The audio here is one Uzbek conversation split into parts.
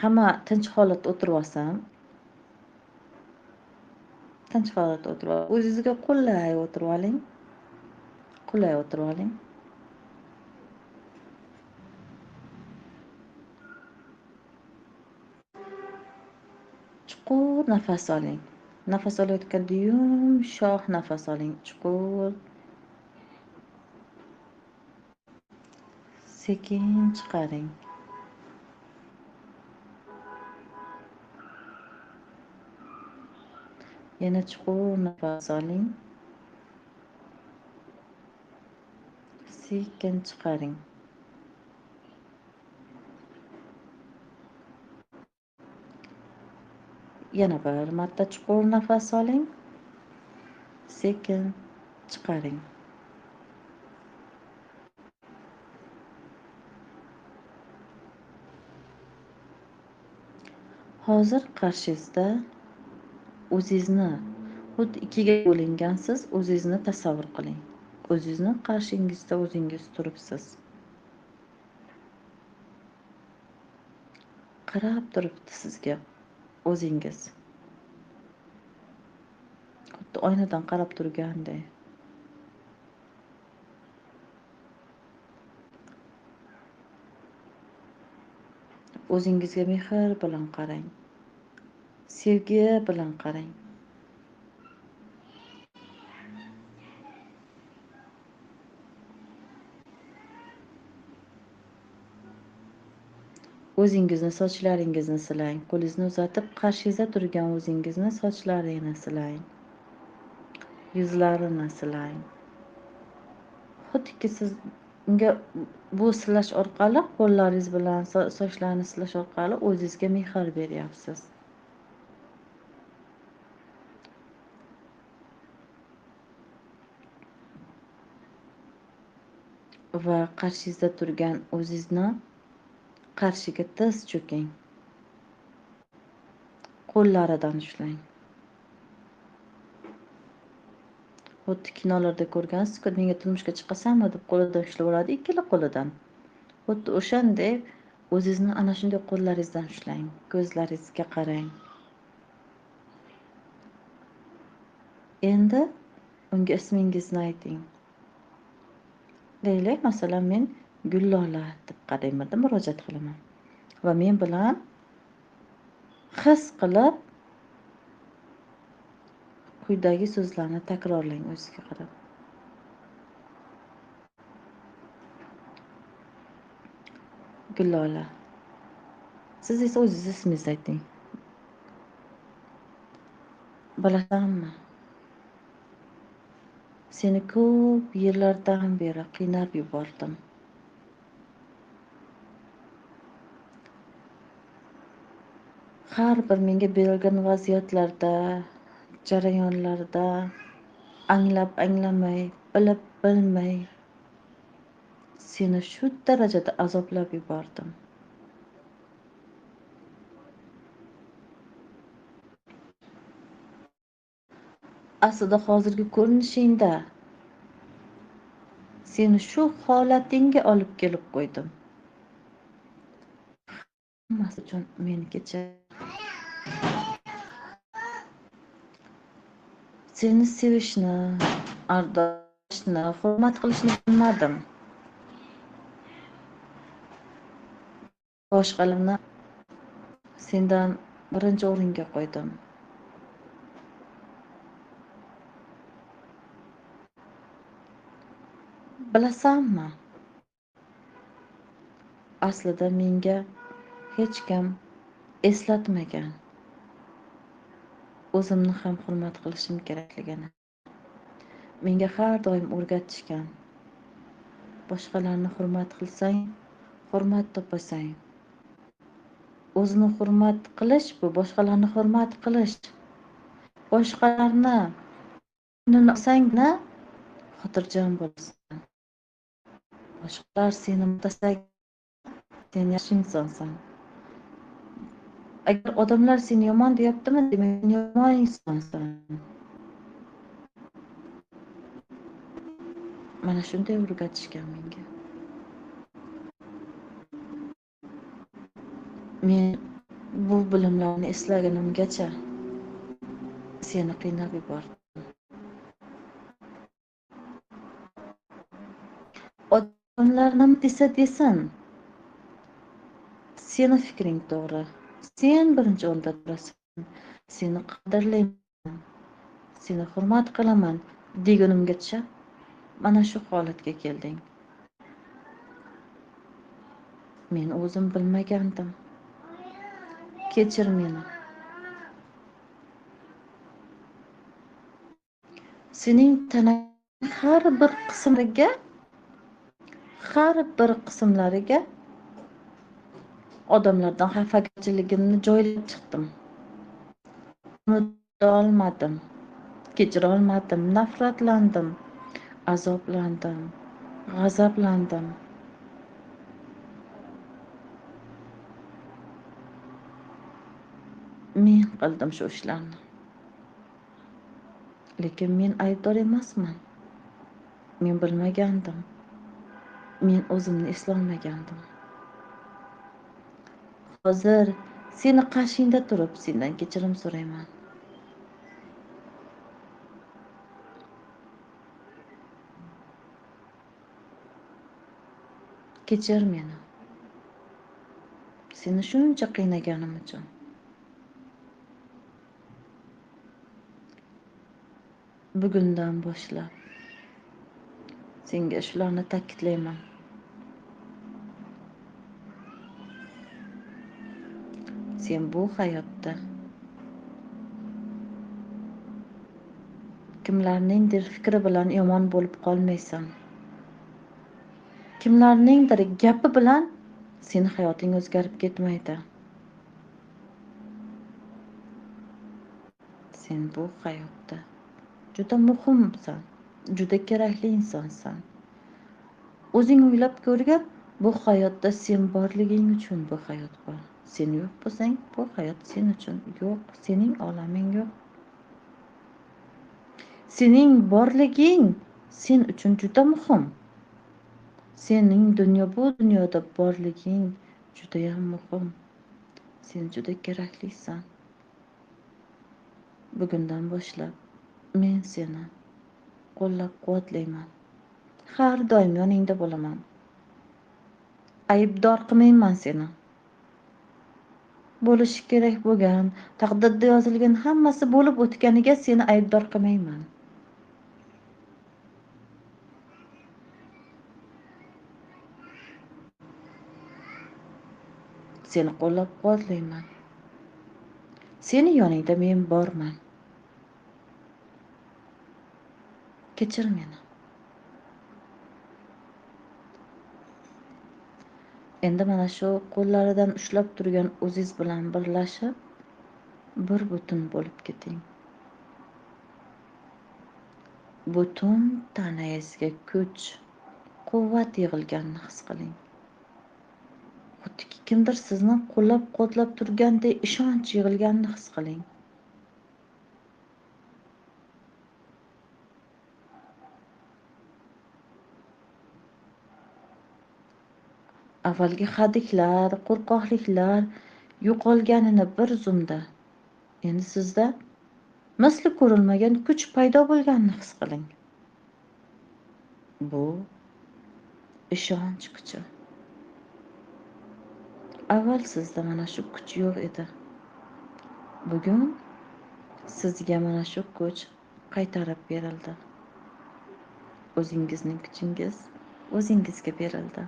Hamma tinch holatda o'tirib olsin. Tinch holatda o'tirib oling. O'zingizga qulay o'tirib oling. Qulay o'tirib oling. Chuqur nafas oling. Nafas olayotganda yumshoq nafas oling. Chuqur. Sekin chiqaring. Yana chuqur nafas oling. Sekin chiqaring. Yana bir marta chuqur nafas oling. Sekin chiqaring. Hozir qarshingizda o'zingizni xuddi ikkiga bo'lingansiz, o'zingizni tasavvur qiling. O'zingizni qarshingizda o'zingiz turibsiz. Qarab turibdi sizga o'zingiz. Xuddi oynadan qarab turganday. O'zingizga mehr bilan qarang. Sevgi bilan qarang. O'zingizni sochlaringizni silang. Qo'lingizni uzatib, qarshingizda turgan o'zingizni sochlarini silang. Yuzlarini silang. Xuddiki siz unga bu silash orqali, qo'llaringiz bilan sochlarni silash orqali o'zingizga mehr beryapsiz. Va qarshingizda turgan o'zingizni qarshiga tiz cho'king. Qo'llaridan ushlang. Xuddi kinolarda ko'rgansiz-ku, menga turmushga chiqasanmi deb qo'lidan ushlab oladi, ikkala qo'lidan. Xuddi o'shanday o'zingizni ana shunday qo'llaringizdan ushlang, ko'zlaringizga qarang. Endi unga ismingizni ayting. Deylik, masalan, men Gullola deb qarayman, murojaat qilaman. Va men bilan his qilib quyidagi so'zlarni takrorlang o'zingizga qarab. Gullola. Siz esa o'zingiz ismingizni ayting. Bilasanmi? Seni ko'p yillardan beri qiynab yubordim. Har bir menga berilgan vaziyatlarda, jarayonlarda anglab, anglamay, bilib, bilmay seni shu darajada azoblab yubordim. Aslida hozirgi ko'rinishingda seni shu holatingga olib kelib qo'ydim. Hammasi uchun meni kechir. Seni sevishni, ardoqlashni, hurmat qilishni bilmadim. Boshqalarni sendan birinchi o'ringa qo'ydim. Bilasanmi? Aslida menga hech kim eslatmagan. O'zimni ham hurmat qilishim kerakligini. Menga har doim o'rgatishgan. Boshqalarni hurmat qilsang, hurmat topasan. O'zini hurmat qilish bu boshqalarni hurmat qilish. Boshqalarni olsangna xotirjam bo'lasan. Boshqalar seni maqtasa, sen yaxshi insonsan. Agar odamlar seni yomon deyaptimi, demak sen yomon insonsan. Mana shunday o'rgatishgan menga. Men Bu bilimlarni eslaganimgacha seni qiynab yubordim. Odamlar nima desa desin, seni fikring to'g'ri. Sen birinchi o'rinda turasan. Seni qadrlayman, seni hurmat qilaman degunimgacha mana shu holatga kelding. Men o'zim bilmagandim. Kechir meni. Sening tanang har bir qismlariga odamlardan xafagarchiligimni joylab chiqdim. Unuta olmadim, kechira olmadim, nafratlandim, azoblandim, g'azablandim. Men qildim shu ishlarni. Lekin men aybdor emasman. Men bilmagandim. Men o'zimni eslolmagandim. Hozir seni qarshingda turib sendan kechirim so'rayman. Kechir meni. Seni shuncha qiynaganim uchun. Bugundan boshlab senga shularni ta'kidlayman. Sen bu hayotda kimlarningdir fikri bilan yomon bo'lib qolmaysan. Kimlarningdir gapi bilan seni hayoting o'zgarib ketmaydi. Sen bu hayotda juda muhimsan, juda kerakli insonsan. O'zing o'ylab ko'rgin, bu hayotda sen borliging uchun bu hayot bor. Sen yo'q bo'lsang, bu hayot sen uchun yo'q, sening olaming yo'q. Sening borliging sen uchun juda muhim. Sening bu dunyoda borliging juda ham muhim. Sen juda keraklisan. Bugundan boshlab men seni qo'llab-quvvatlayman. Har doim yoningda bo'laman. Aybdor qilmayman seni. Bo'lishi kerak bo'lgan, taqdirda yozilgan hammasi bo'lib o'tganiga seni aybdor qilmayman. Seni qo'llab-quvvatlayman. Seni yoningda men borman. Kechir meni. Endi mana shu qo'llaridan ushlab turgan o'zingiz bilan birlashib, bir butun bo'lib keting. Butun tanangizga kuch, quvvat yig'ilganini his qiling. Xuddiki kimdir sizni qo'llab-quvvatlab turgandek ishonch yig'ilganini his qiling. Avvalgi hadiklar, qo'rqoqliklar yo'qolganini bir zumda endi sizda misli ko'rilmagan kuch paydo bo'lganini his qiling. Bu ishonch kuchi. Avval sizda mana shu kuch yo'q edi. Bugun sizga mana shu kuch qaytarib berildi. O'zingizning kuchingiz o'zingizga berildi.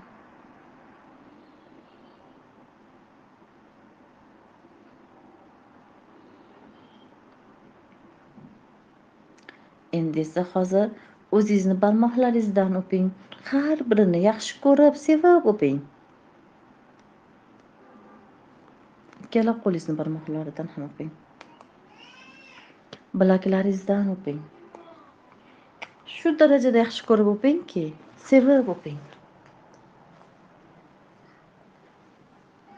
Endi esa hozir o'zingizni barmoqlaringizdan o'ping. Har birini yaxshi ko'rib, sevib o'ping. Ikkala qo'lingizni barmoqlaridan ham o'ping. Bilaklaringizdan o'ping. Shu darajada yaxshi ko'rib o'pingki, sevib o'ping.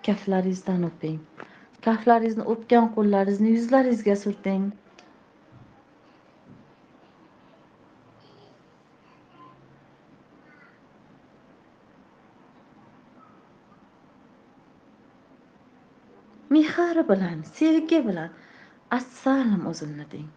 Kaflaringizdan o'ping. Kaflaringizni o'pgan qo'llaringizni yuzlaringizga surting. Mehr bilan, sevgi bilan assalim o'zimni deng.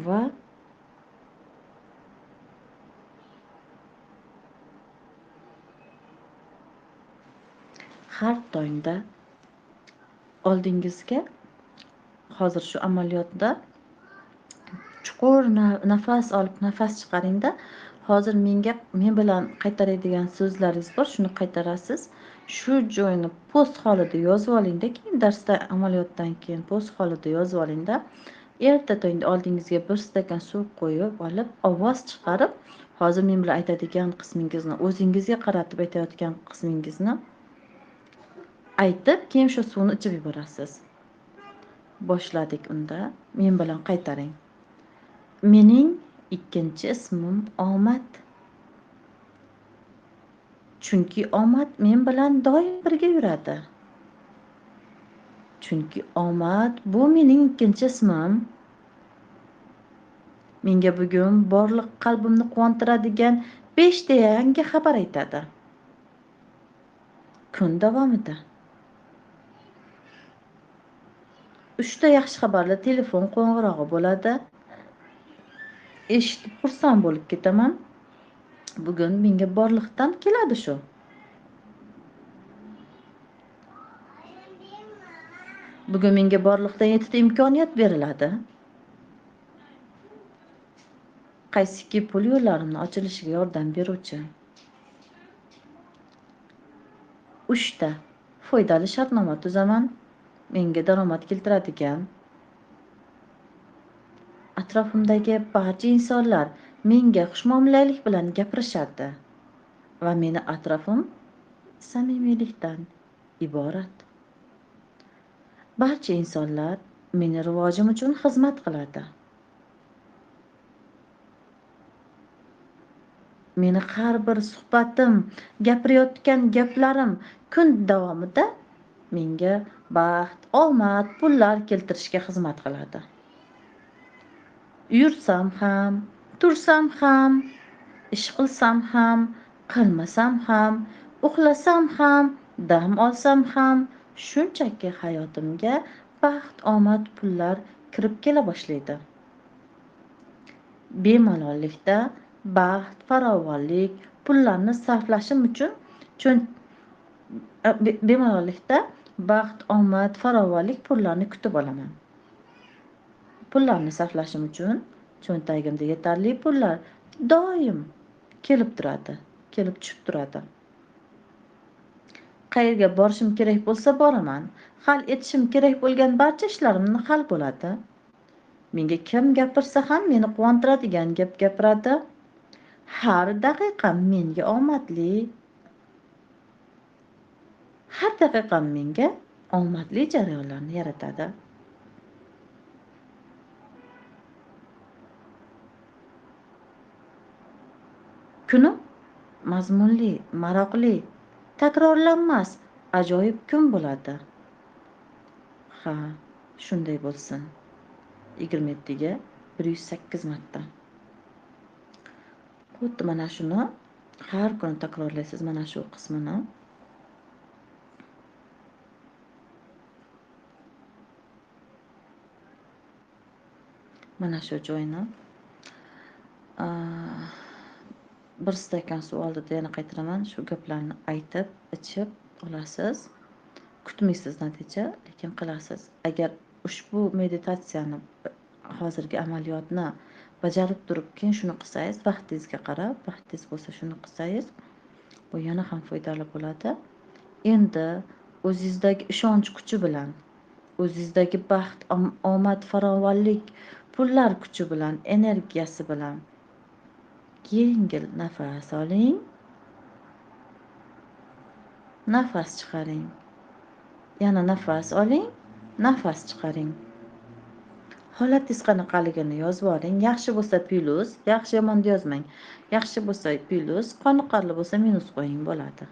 Va har tongda oldingizga hozir shu amaliyotda chuqur nafas olib nafas chiqaringda, hozir menga men bilan qaytaradigan so'zlaringiz bor, shuni qaytarasiz. Shu joyini post holida yozib olingda, keyin darsda amaliyotdan keyin post holida yozib olingda, erta tongda oldingizga bir stakan suv qo'yib olib, ovoz chiqarib, hozir men bilan aytadigan qismingizni, o'zingizga qaratib aytayotgan qismingizni aytib, keyin shu suvni ichib yuborasiz. Boshladik unda, men bilan qaytaring. Mening ikkinchi ismim Omad. Chunki omad men bilan doim birga yuradi. Chunki omad bu mening ikkinchi ismim. Menga bugun borliq qalbimni quvontiradigan 5 ta yangi xabar aytadi. Kun davomida 3 ta yaxshi xabarli telefon qo'ng'irog'i bo'ladi. Eshitib xursand bo'lib ketaman. Bugun menga borliqdan keladi shu. Bugun menga borliqdan 7 ta imkoniyat beriladi. Qaysiki pul yo'llarimni ochilishiga yordam beruvchi. 3 ta foydali shartnoma tuzaman, menga daromad keltiradigan. Atrofimdagi barcha insonlar menga xushmuomalalik bilan gapirishadi va meni atrofim samimiylikdan iborat. Barcha insonlar meni rivojim uchun xizmat qiladi. Meni har bir suhbatim, gapirayotgan gaplarim kun davomida menga baxt, omad, pullar keltirishga xizmat qiladi. Yursam ham, tursam ham, ish qilsam ham, qilmasam ham, uxlasam ham, dam olsam ham, shunchaki hayotimga baxt, omad, pullar kirib kela boshlaydi. Bemalollikda baxt, farovonlik, pullarni sarflashim uchun bemalollikda baxt, omad, farovonlik pullarni kutib olaman. Pullarni sarflashim uchun cho'ntagimda yetarli pullar doim kelib turadi, kelib tushib turadi. Qayerga borishim kerak bo'lsa boraman. Hal etishim kerak bo'lgan barcha ishlarimni hal bo'ladi. Menga kim gapirsa ham meni quvontiradigan gap gapiradi. Har daqiqam menga omadli. Har daqiqam menga omadli jarayonlarni yaratadi. Kunim mazmunli, maroqli, takrorlanmas ajoyib kun bo'ladi. Ha, shunday bo'lsin. 27 ga 108 marta. Xuddi mana shuni har kuni takrorlaysiz, mana shu qismini. Mana shu joyni bir stakan suv oldida yana qaytaraman, shu gaplarni aytib, ichib olasiz. Kutmaysiz natija, lekin qilasiz. Agar ushbu meditatsiyani, hozirgi amaliyotni bajarib turib, keyin shuni qilsangiz, vaqtingizga qarab, vaqtingiz bo'lsa shuni qilsangiz, bu yana ham foydali bo'ladi. Endi o'zingizdagi ishonch kuchi bilan, o'zingizdagi baxt, omad, farovonlik, pullar kuchi bilan, energiyasi bilan yengil nafas oling, nafas chiqaring. Yana nafas oling, nafas chiqaring. Holatingiz qanaqaligini yozib oling. Yaxshi bo'lsa plyus, yaxshi yomon yozmang. Yaxshi bo'lsa plyus, qoniqarli bo'lsa minus qo'ying bo'ladi.